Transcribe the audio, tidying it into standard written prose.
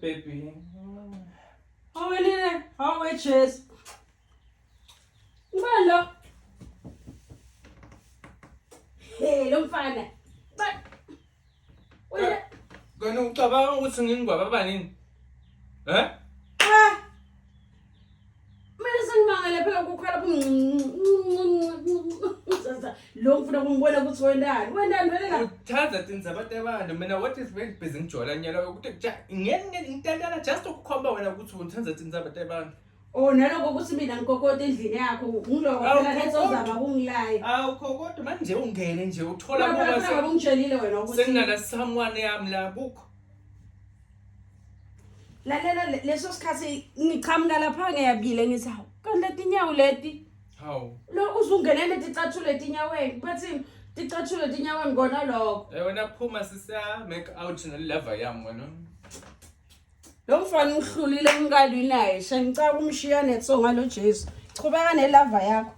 Baby. Awelile, awe Jesu. Ubani lo? Hey, lo mfana. Ba Uye Kona ucabanga ukuthi ngingwaba banini? Eh? Ah. Mina sengimangele phela ukukhala lo ngifuna kumbona ukuthi wendani. Wendani vele la? Uthanda tindzaba tebantu mina what is very busy ngijola nyela ukuthi ngeke ngintantana just ukukhomba wena ukuthi uthanda tindzaba tebantu. Oh naloko ukuthi mina ngikokota endlini yakho ngiloko phela lensozama kungilaya. Awukho kodwa manje ungene nje uthola kuba phela ungitshelile wena ukuthi senginala someone yami la kukho. Lalela leso sikhathi ngiqhamuka lapha ngiyabile ngithi hawu kanti letinyawo leti. Hawu. Lo uzungenele ticathulo etinyaweni bathi ticathulo etinyaweni kona lokho. Eh wena phuma sisa make out nalava yami wena. Lo mfana uhlulile umkali naye, sengicaka umshiya netsonga lo Jesu. Chubeka nelava yakho.